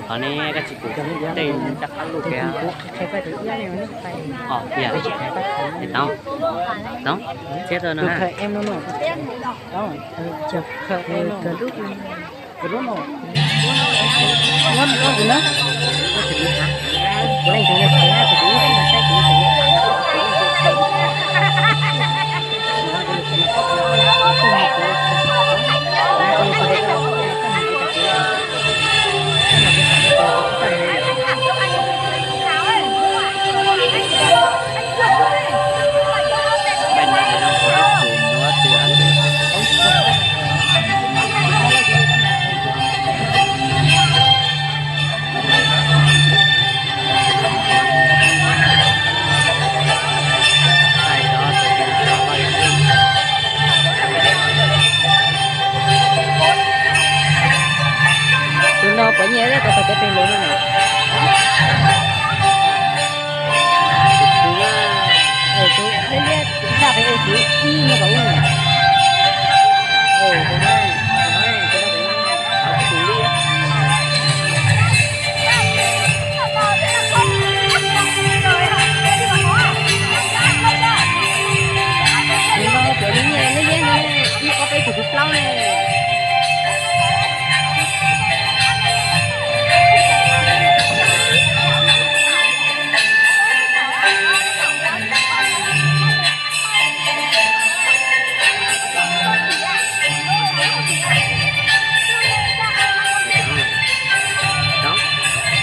Qhov ne koj tsis pum tej raj qab lug kiag. Os, yog, Toov, Toov, txiab rau no na. Tus no puas nyiam, tau tau peb pes lus no na. Tus liab liab, daj pes ua tus ib no kom ua. Tus no, tus no, tus no, tus no. Tus no puas nyiam, liab liab no, ib ob peb tus tus plaub ne.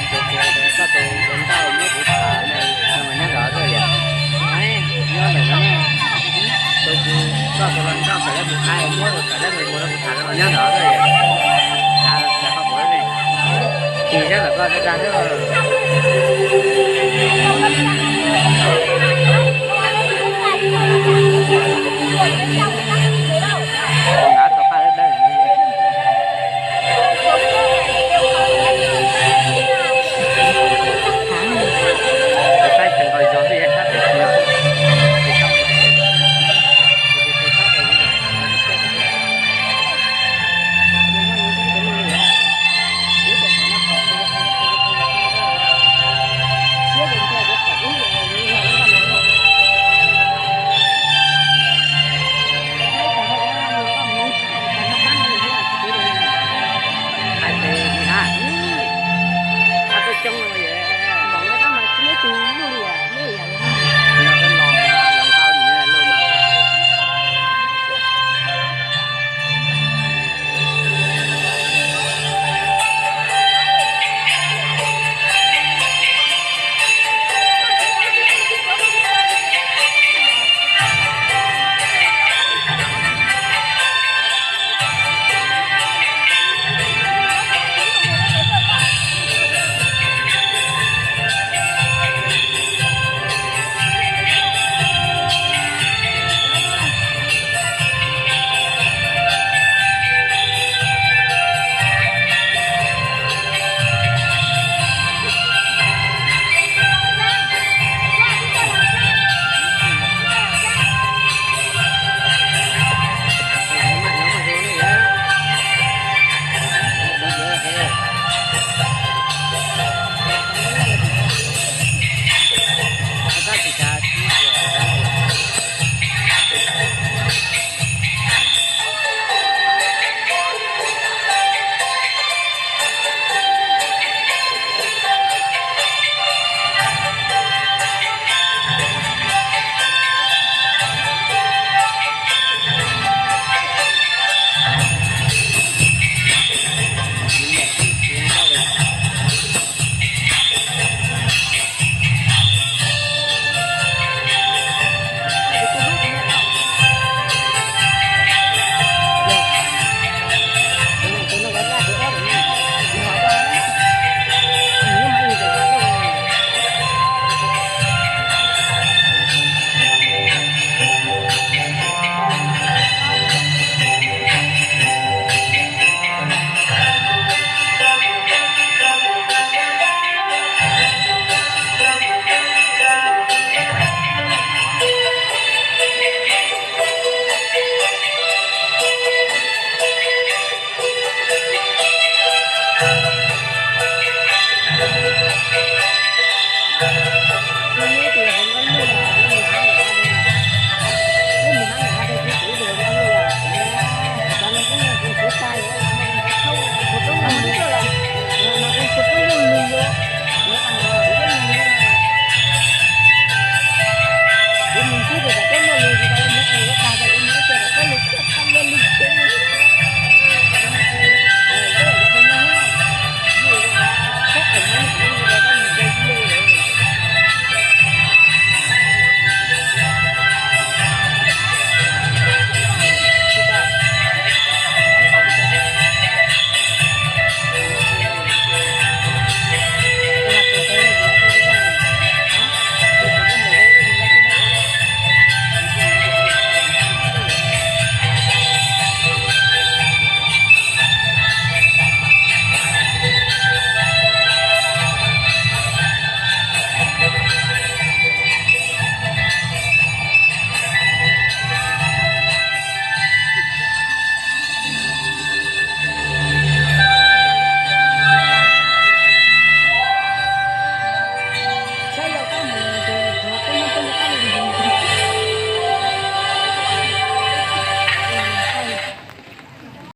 Koj tus hluas nkauj muab kuv tham, koj tus hluas nkauj tawm lawv tus qhaib muab kuv tawm lawv tus hluas nkauj kuv tham no nyob no xwb. Tsis sab tom koj tag xwb.